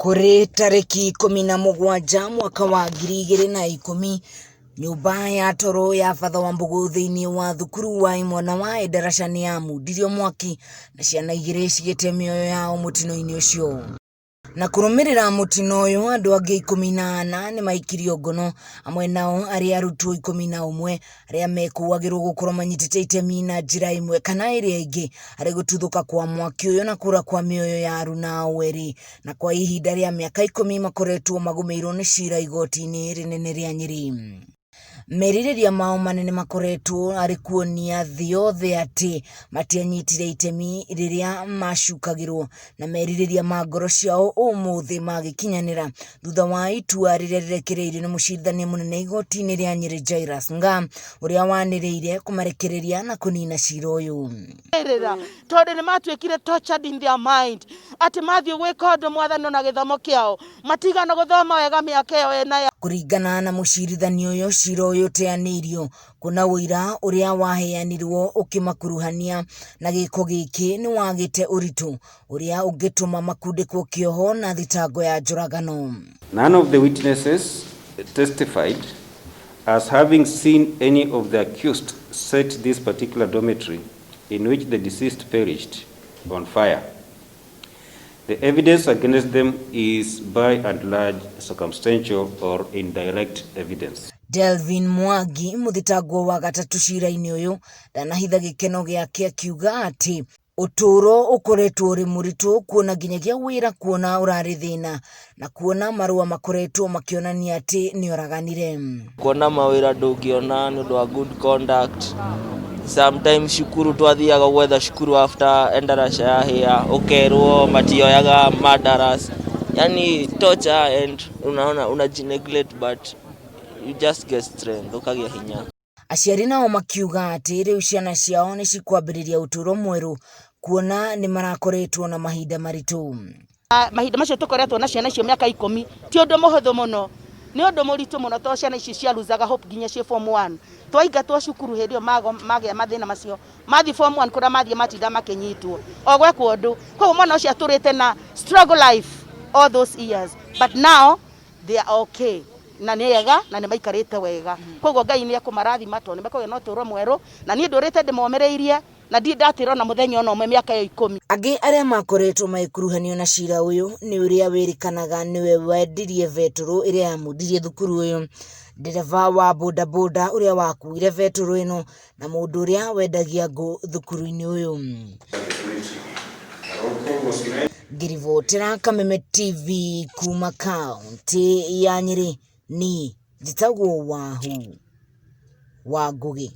Kũrĩ tarĩki 17 mwaka wa 2010, nyũmba ya toro ya Father Wambugu thĩinĩ wa thukuru wa imwana wa Endarasha nĩ yamundirio mwaki na ciana igĩrĩ cigĩte mĩoyo yao mũtino-inĩ ũcio. Na kũrũmĩrĩra mũtino ũyũ andũ angĩ 14 nĩ maikirio ngono amwe nao arĩ arutwo 11 arĩa mekũagĩrwo gũkorwo manyitĩte itemi na njĩra ĩmwe kana ĩrĩa ĩngĩ harĩ gũtuthũka kwa mwaki ũyũ na kũra kwa mĩoyo ya aruna ao erĩ na kwa ihinda rĩa mĩaka 10 makoretwo magũmĩirwo nĩ cira igoti-inĩ rĩnene rĩa Nyĩrĩ. Merirĩria mao manene makoretwo arĩ kuonia thĩ yothe atĩ matianyitire itemi rĩrĩa macukagĩrwo na merirĩria ma ngoro ciao ũmũthĩ magĩkinyanĩra thutha wa itua rĩrĩa rĩrekereirio nĩ mũcirithania mũnene igoti-inĩ rĩa Nyĩrĩ Jairus Ngaah ũrĩa wanĩrĩire kũmarekereria na kũnina cira ũyũ. Tondũ nĩ matuĩkire tortured in their mind atĩ mathiĩ gwĩka ũndũ mwathani ona gĩthomo kĩao matigana gũthoma wega mĩaka ĩyo ĩna ya. Kũringana na mũcirithania ũyũ, cira ũyũ ũteanĩirio kuona ũira ũrĩa waheanirwo ũkĩmakuruhania na gĩko gĩkĩ nĩ wagĩte ũritũ ũrĩa ũngĩtũma makundĩkwo kĩoho na thitango ya njũragano. None of the witnesses testified as having seen any of the accused set this particular dormitory in which the deceased perished on fire. The evidence against them is by and large circumstantial or indirect evidence. Delvin Mwangi, mũthitangwo wa gatatũ cira-inĩ ũyũ, ndanahitha gĩkeno gĩake akiuga atĩ ũtũũro ũkoretwo ũrĩ mũritũ kuona nginyagia wĩra kuona ũrarĩ thĩna na kuona marũa makoretwo makĩonania atĩ nĩoraganire. Kuona mawĩra ndũngĩona nĩ ũndũ wa good conduct. Sometimes cukuru twathiaga gwetha cukuru after endarasha yahĩa ũkerwo matioyaga murderers. Yani torture and unaona unajineglect but you just get strength ũkagĩa hinya. Aciari nao makiuga atĩ rĩu ciana ciao nĩ cikwambĩrĩria ũtũũro mwerũ kuona nĩ marakoretwo na mahinda maritũ. Mahinda macio tũkoretwo na ciana icio mĩaka 10 ti ũndũ mũhũthũ mũno, nĩ ũndũ mũritũ mũno tondũ ciana ici cialuzaga hope nginya ciĩ form 1. Twaingatwo cukuru hĩndĩ ĩyo magĩa mathĩna macio, mathiĩ form 1 kũrĩa mathiĩ matinda makĩnyitwo o gwekwo ũndũ. Koguo mwana ũcio atũrĩte na struggle life all those years, but now they are okay na nĩ ega na nĩ maikarĩte wega. Koguo Ngai nĩ ekũmarathima tondũ nĩ mekũgĩa na ũtũũro mwerũ, na niĩ ndũrĩte ndĩmomĩrĩirie na ndirĩ ndatĩra ona mũthenya ona ũmwe mĩaka ĩyo 10. Angĩ arĩa makoretwo magĩkuruhanio na cira ũyũ nĩ ũrĩa wĩrĩkanaga nĩwe wendirie betũrũ ĩrĩa yamundirie thukuru ũyũ, ndereba wa bodaboda ũrĩa wakuire betũrũ ĩno na mũndũ ũrĩa wendagia ngũ thukuru-inĩ ũyũ. Ngĩribotera Kameme TV kuma kaũntĩ ya Nyĩrĩ, niĩ njĩtagwo Wahu wa Ngũgĩ.